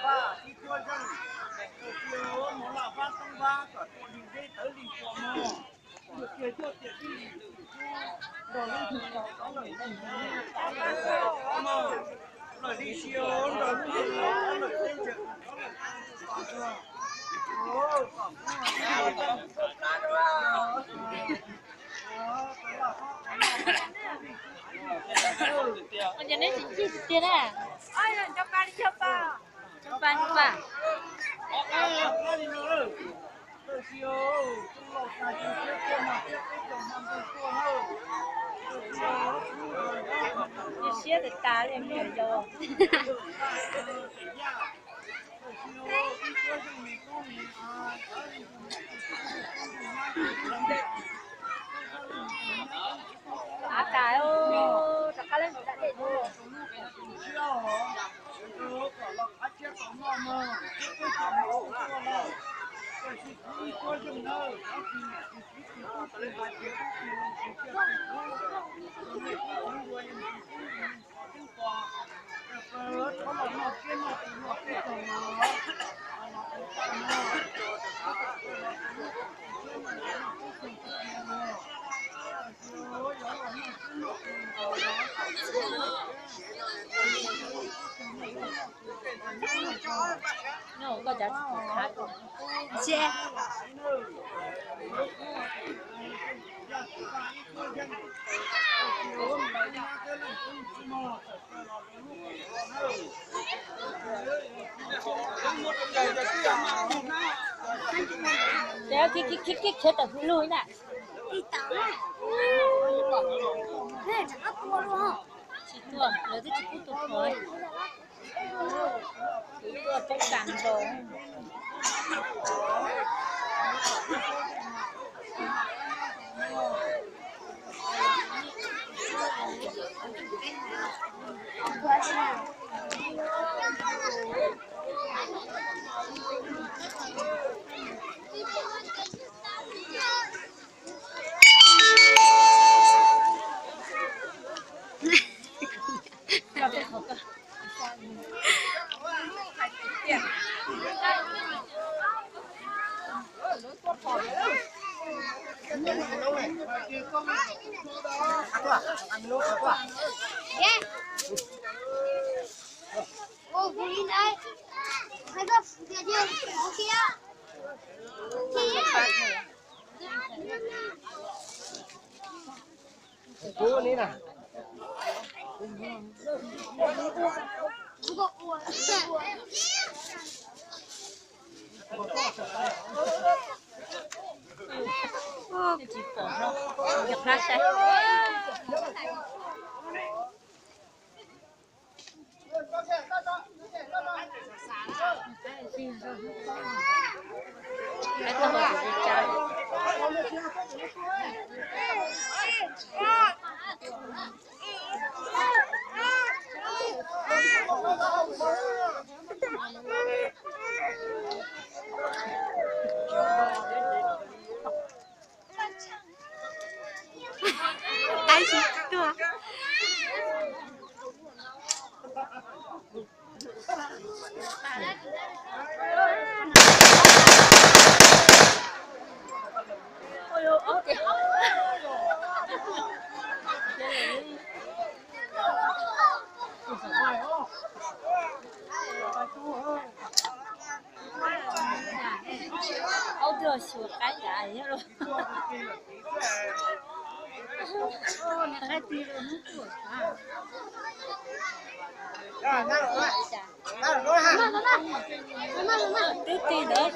Vaj ib cuab zeej, mus laj vab toob vab kom tua li zeb tawv li tua mog. Tus tiag cuaj tiam tij li lwm kub nrog lub ntug rau rov lawm teb ntawm mog, lawm li si nrog lub ntug rov lawm teb ntawm rov lawm teb ntawm tos tuag. Ces neb tsis cig tiag na. Cov pa, cov pa. Siab tas tas li me nyuam yaus. Av tas, rov qab lawm. Koj cov tsis pom khav. Ces khiav khiav khiav khiav tawm hauv lug na. Tsis tuaj, lawv twb tsis pub tua phom. Tuaj poob kas nkaus. Tsis pom, yog qab saib. Qab tsis tuaj. Aub twb xyuas qaib nrad nyob los. Twb ti ntawd.